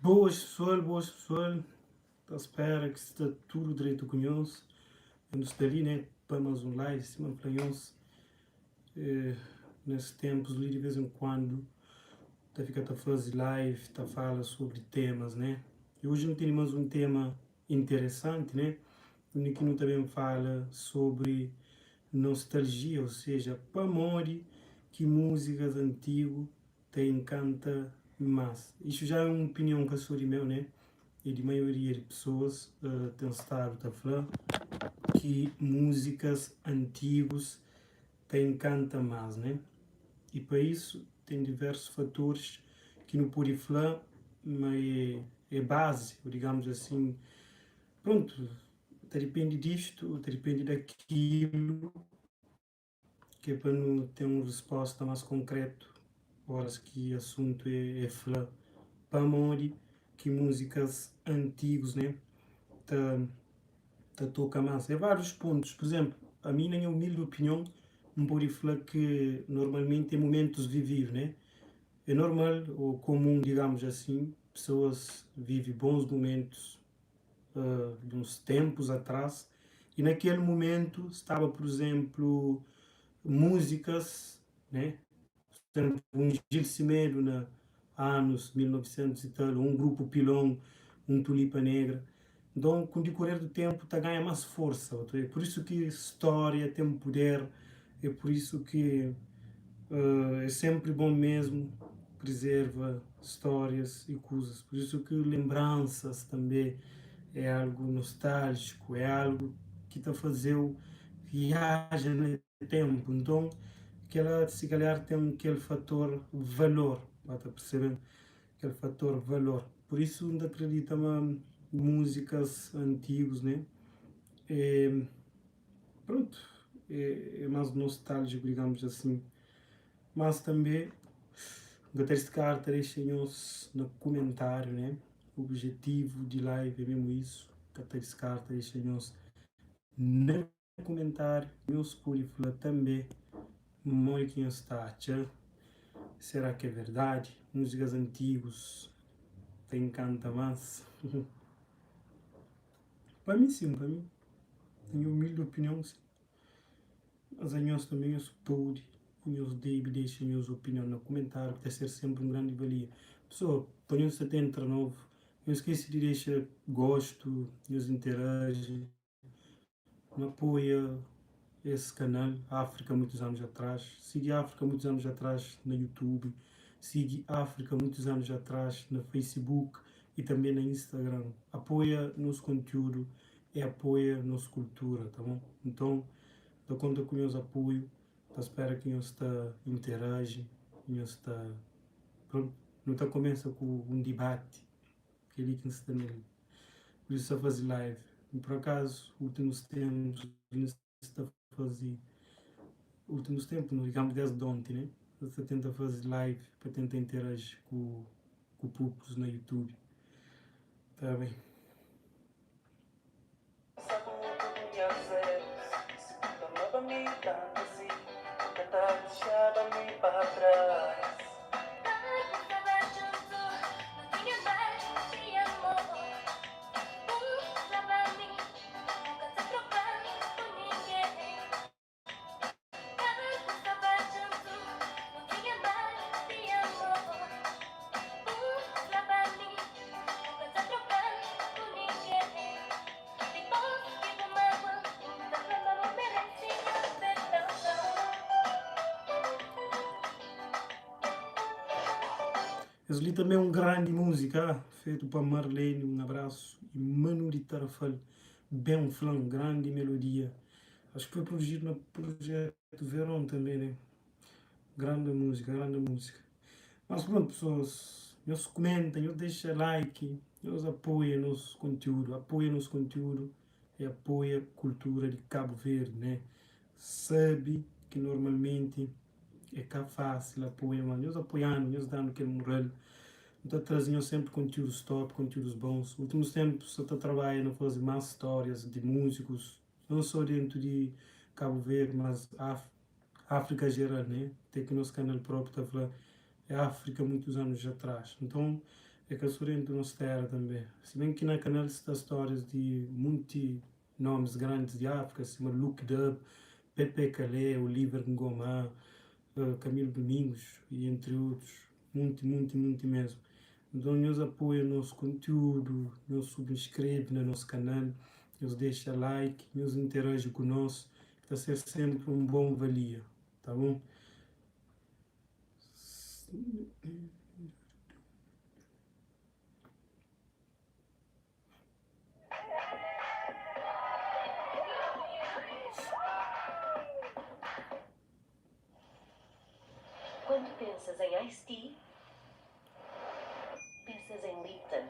Boas pessoal, boas pessoal, ta spera ki sta tudo dretu ku nhos. Nu sta li né pa mais um live, sima N fla nhos nes tempos li di vez em quando ta fika ta fazi live, ta fala sobri temas né. E hoje nu tene mais um tema interessanti né, undi ki nu ta ben fala sobri nostalgia, ou seja, pamodi ki músikas antigu ta encanta más. Isto já é um opinião ka só di meu né, é di maioria di pessoas ten stadu ta fla ki músicas antigus ta encanta más né. E pa isso ten diversos fatores ki nu pode fla ma é é base, ou digamos assim, pronto, ta dipende disto, ta dipende dakilu. Ki é pa nu ten un resposta más konkretu óras ki asuntu é fla pamodi ki múzikas antigus né ta ta toka más. É várius pontus, pur izénplu, ami na nha umildi opinion N pode fla ki normalmenti é mumentus vividu né. É normal ô komun, digamus asin, pesoas vive bons mumentus di uns tempus atrás e na kel mumentu staba pur izemplu múzikas né un Gil Semedo na anus 1900 e tal un grupu Pilon un Tulipa Negra nton ku dikorer du tempu ta ganha más forsa é pur isu ki stória ten puder é pur isu ki é senpri bon mesmu prizerva stórias i kuzas. Pur isu ki lenbransas tanbê é algu nostáljiku, é algu ki ta faze-u viaja na ténpu. Nton, kel-la si kalhar ten kel fator valor, ba ta persebe-m? Kel fator valor. Pur isu N ta kridita ma múzikas antigus, né, é prontu, é más nostáljiku, digamus asin. Mas tanbe N ka ta diskarta dexa nhos na kumentáriu né, objetivu di live é mesmu isu, ka ta diskarta dexa nhos na kumentáriu, nhos pode fla tanbe modi ki nhos ta atxa, será ki é verdadi, múzikas antigus ta inkanta más? Pa mi sin, pa mi, na nha umildi opinion sin. Mas anhos tanbe nhos pode i nhos debe dexa nhos opinion na kumentáriu ki ta ser senpri un grandi valia. Pesoa, pa nhos sta ta entra novu, nhos skese di dexa gostu, nhos interaji, nu apoia es kanal África Muitos Anos Atrás. Sigi África Muitos Anos Atrás na YouTube, sigi África Muitos Anos Atrás na Facebook i tanbe na Instagram. Apoia nos kontiúdu é apoia nos kultura, tá bon? Nton, ta konta ku nhos apoiu, ta spera ki nhos ta interaji, nhos ta, prontu, nu ta kumesa ku un dibati, kel-li ki N sta nel, pur isu sta faze live, pur akazu, últimus ténpus N sta faze, últimus ténpu no, digamus desdi onti, né, N sta tenta faze live pa tenta interaji ku ku públikus na YouTube, tá ben. Es li tanbe é un grandi múzika fetu pa Marlene, un abrasu i Manu di Tarrafal, ben fla-m, grandi melodia. Acho que foi produzido na Projeto Verão também, né? Grande música, grande música. Mas pronto, pessoas, nhos comenta, nhos deixa like, nhos apoia nos conteúdo, apoia nos conteúdo e apoia cultura de Cabo Verde, né? Sabe que normalmente é ka fácil apoia, mas nhos apoiando, nhos dando aquele moral, nu ta traze nhos sempre conteúdos top, conteúdos bons. Últimos tempos sa ta trabalha na fazer mais histórias de músicos, Não só dentu di Cabo Verde mas África geral né, até ki nos canal próprio ta fla é África muitos anos atrás. Nton É ka so dentu nos tera tanbe. Si ben ki na kanal sta stórias di munti nomis grandis di Áfrika sima Luke Dub, Pepe Kalé, Oliver Ngoma, Camilo Domingos y entri otus. Munti, munti, munti mesmu. Nton nhos apoia nos kontiúdu, nhos subskrebe na nos kanal, nhos dexa like, nhos interaji ku nos, ki ta ser senpri un bon valia, ta bon? Quando pensas em Ice Tea, pensas em Lipton.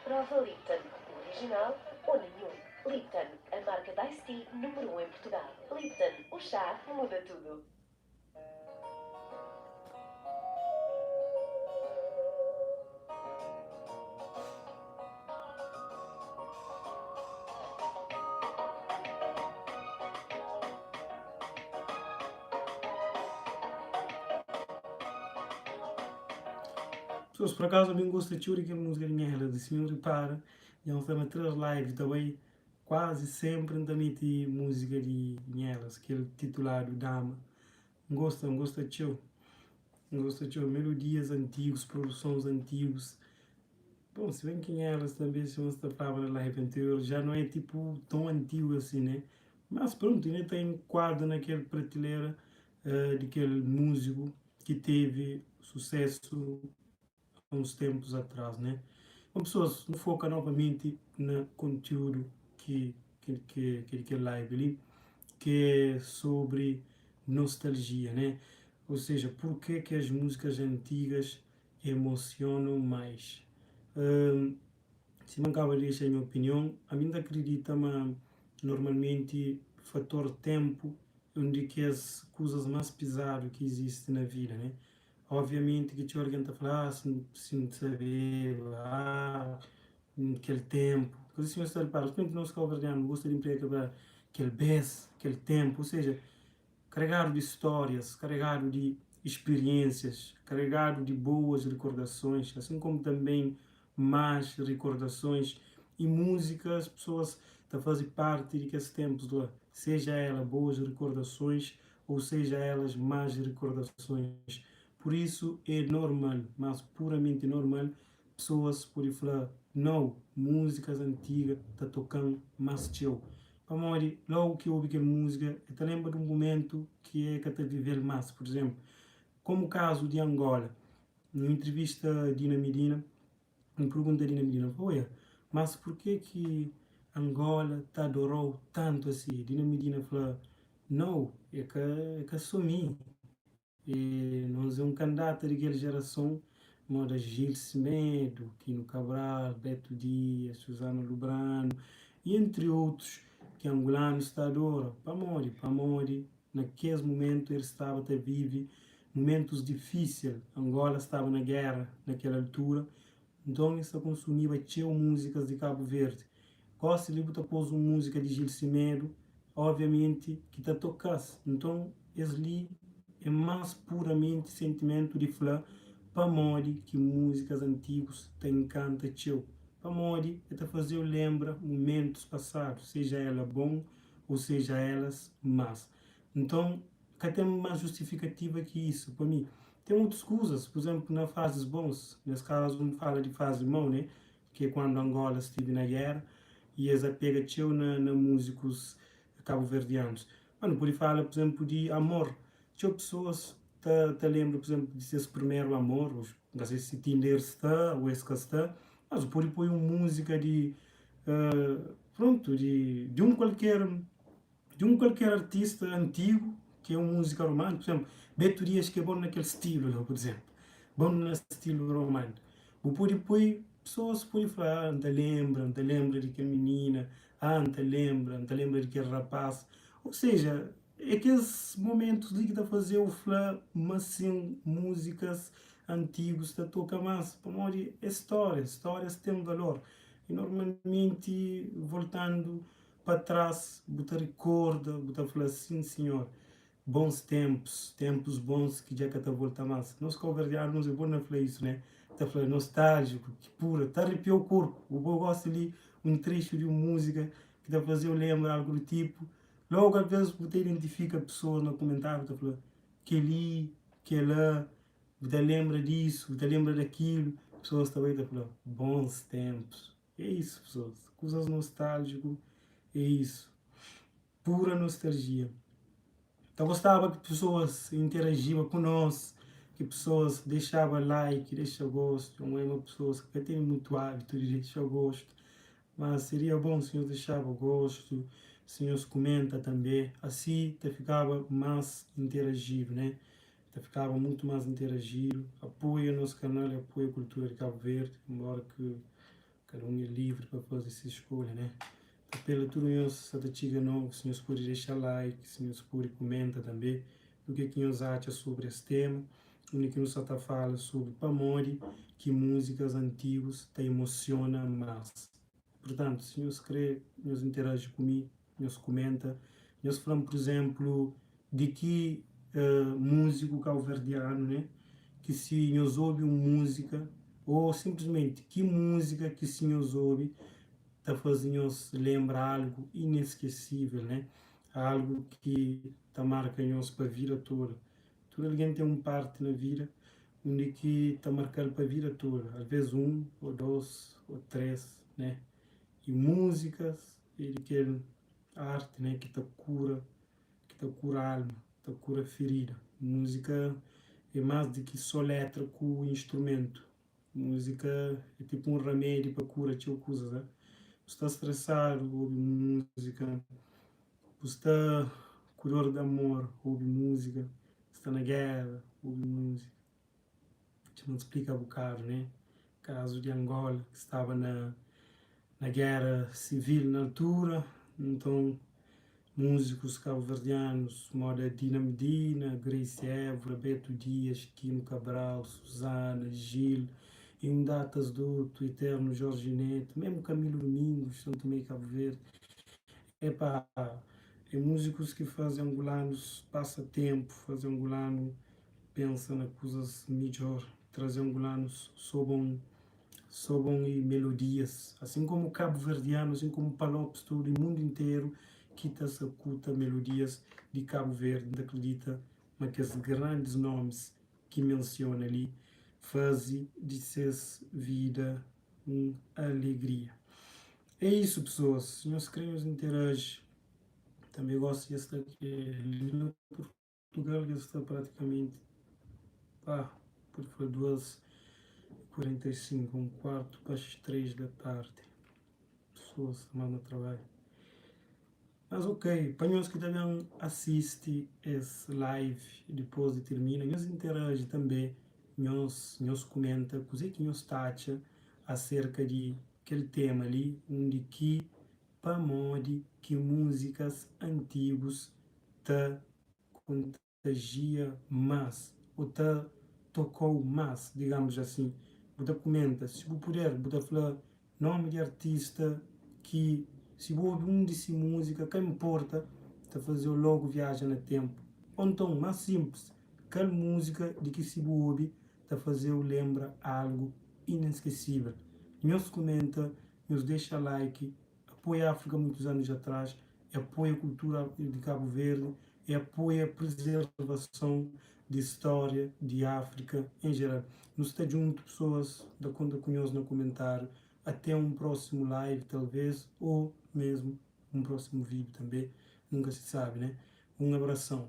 Prova Lipton, original ou nenhum. Lipton, a marca de Ice Tea número 1 em Portugal. Lipton, o chá muda tudo. Pessoas, por acaso ami gosta txeu di kel múzika di Nela, di si nu ripara, dja nu sta na 3 live ta bai Kuazi senpri N ta mete múzika di Nhelas, kel tituladu Dama. N gosta, N gosta txeu. N gosta txeu. Melodias antigus, produsons antigus. Bon, si ben ki Nhelas tanbe, sima N sta flaba na live anterior, já no é tipu ton antigu asi, né? Mas prontu, inda ta enkuadra na kel pratilera di kel múziku ki tevi susésu há uns tempos atrás, né? Bom, pessoas, nu foca novamente na conteúdo que, que, que, que kel live li, que é sobre nostalgia, né? Ou seja, por que que as músicas antigas emocionam mais? Um, se não acaba de deixar a minha opinião, a mim acredita, mas normalmente fator tempo é um de que as coisas mais pesadas que existe na vida, né? Obviamenti ki txeu algen ta fla, ah, si N sabeba, ah, kel ténpu. Kuze si nhos ta ripara, principalmenti nos kabuverdianu, nu gosta di nprega kel palavra kel bês, kel ténpu. Ou seja, karegadu di stórias, karegadu di spiriénsias, karegadu di boas rikordasons, asin komu tanben más rikordasons y múzikas, pesoas ta faze parti di kes ténpus la, seja ela boas rikordasons ou seja elas más rikordasons. Pur isu é normal, mas puramenti normal, pesoas pode fla, Nau, múzikas antiga ta toka-m más txeu. Pamodi lógu ki obi kel múzika el ta lenbra di un mumentu ki el ka ta vive-l más. Pur izénplu, komu kazu di Angola, N intrivista Dina Medina, N pergunta Dina Medina, N fla, Oia, mas purkê ki Angola ta adora-u tantu asi? Dina Medina fla, Nau, é ka, é ka so mi. E nos é un kandata di kel jerason, moda Gil Semedo, Kino Cabral, Beto Dias, Suzana Lubrano, y entri otus, ki angulanus ta adora. Pamodi? Pamodi Na kes mumentu el staba ta vive mumentus difísil. Angola staba na géra na kel altura, nton es ta konsumiba txeu múzikas di Kabu Verdi. Gósi li bu ta pô-s un múzika di Gil Semedo, obviamenti ki ta toka-s. Nton es li é más puramenti sentimentu di fla pamodi ki múzikas antigus ta inkanta txeu. Pamodi el ta faze-u lenbra mumentus pasadu, seja ela bon ou seja elas más. Nton, ka ten más justifikativa ki isu pa mi. Ten otus kuzas, pur izénplu, na fazis bons, nes kazu N fala di fazi mau, ne, ki é kuandu Angola stivi na géra y es apega txeu na na múzikus kabuverdianus. Ma nu pode fala, pur izénplu, di amor. Txeu pesoas ta ta lenbra, pur izénplu, di ses primeru amor, N ka sai si ti inda es sta ou es ka sta, mas bu pode poi un múzika di prontu, di di un kualker di un kualker artista antigu ki é un múzika romántiku, pur izénplu, Beto Dias ki é bon na kel stilu la, pur izénplu, bon na stilu romántiku. Bu pode poi, pesoas pode fla, ah, N ta lenbra, N ta lenbra di kel minina, ah, N ta lenbra, N ta lenbra di kel rapás. Ou seja, É kes momentus li ki ta faze-u fla ma sin, múzikas antigus ta toka más, pamodi é stória, stórias ten valor. I normalmenti voltandu pa tras bu ta rikorda, bu ta fla, sin sinhor, bons ténpus, ténpus bons ki dja ka ta volta más. Nos kauverdianu nos é bon na fla isu, né? Ta fla nostálgico, ki pura, ta arrepiau korpu. Bu bo gosta li un trechu di un múzika ki ta fazeu lenbra algu du tipu. Logu alvês bu ta identifika pesoas na kumentáriu ta fla kel-li, kel-la, bu ta lenbra disu, bu ta lenbra dakilu. Pesoas ta bai ta fla bons ténpus. É isu pesoas, kuzas nostálgiku é isu. Pura nostalgia. Ta gostaba ki pesoas interajiba ku nos, ki pesoas dexaba like, dexa gostu. N oia ma pesoas ka tene mutu abitu di dexa gostu, ma seria bon si nhos dexaba gostu, si nhos kumenta tanbe, asi ta fikaba mas interajidu, ne? Ta fikaba mutu mas interajidu. Apoia nos kanal e apoia kultura di Kabu Verdi, enbora ki Kada un é livri pa faze se skolha, né? Ta apela tudu nhos sa ta txiga novu, si nhos pode dexa like, si nhos pode kumenta tanbe do ke ki nhos atxa sobri es tema, undi ki nu sa ta fala sobri pamodi ki muzikas antigus ta emosiona mas. Purtantu, si nhos kre nhos interaji ku mi, nhos kumenta, nhos fla-m pur izenplu di ki múziku kauverdianu né ki si nhos obi un múzika ô sinplismenti ki múzika ki si nhos obi ta faze nhos lenbra algu ineskesível né algu ki ta marka nhos pa vida toda. Tudu algen ten un parti na vida undi ki ta marka-l pa vida toda, alvês un ô dôs ô três né i múzikas é di kel arti né ki ta kura ki ta kura alma, ta kura firida. Múzika é más di ki sô létra ku instrumentu. Múzika é tipu un ramedi pa kura txeu kuzas. Eh? Bu sta stresadu, obi múzika. Bu sta ku dor di amor, obi múzika. Sta na géra, obi múzika. Txa N splika bukadu, né? Kazu di Angola ki staba na na géra sivil na altura, nton múzikus kabuverdianus moda Dina Medina, Grace Évora, Beto Dias, Kino Cabral, Suzana, Gil y un datas d'otu, Eterno Jorge Neto, mésmu Camilo Domingos, São Tomé y Cabo Verde. Epá, é múzikus ki faze angulanus pasa ténpu, faze angulanu pensa na kuzas midjor, traze angulanus so bon, so bon e melodias, asin komu kabuverdianu, asin komu palopes tudu e mundu interu ki ta sakuta melodias di Kabu Verdi, N ta kridita ma kes grandis nomis ki mensiona li faze di ses vida un alegria. É isu pesoas, si nhos kre nhos interaji, tanbe gosi dja sta ki li na Portugal dja sta pratikamenti pá pode fla 2:45 un kuartu pa as 3 da tardi pesoas ta manda trabadju mas ok pa nhos ki ta ben asisti es live dipos di tirmina nhos interaji tanbe nhos nhos kumenta kuze ki nhos ta atxa aserka di kel tema li undi ki pamodi ki muzikas antigus ta kontajia más ô ta toka-u más, digamos asin. Bu ta kumenta, si bu puder, bu ta fla nómi di artista ki si bu obi un di si múzika, ka inporta, ta faze-u lógu viaja na ténpu. Ô nton, más sinplis, kal múzika di ki si bu obi ta faze-u lenbra algu ineskesível? Nhos kumenta, nhos dexa like. Apoia Áfrika muitos anos atrás é apoia kultura di Kabu Verdi, é apoia prezervason di stória di Áfrika en jeral. Nu sta djuntu pesoas, N ta konta ku nhos na kumentáriu. Até un prósimu live talvês ô mesmu un prósimu vídiu tanbê, nunka se sabe, né? Un abrasãu.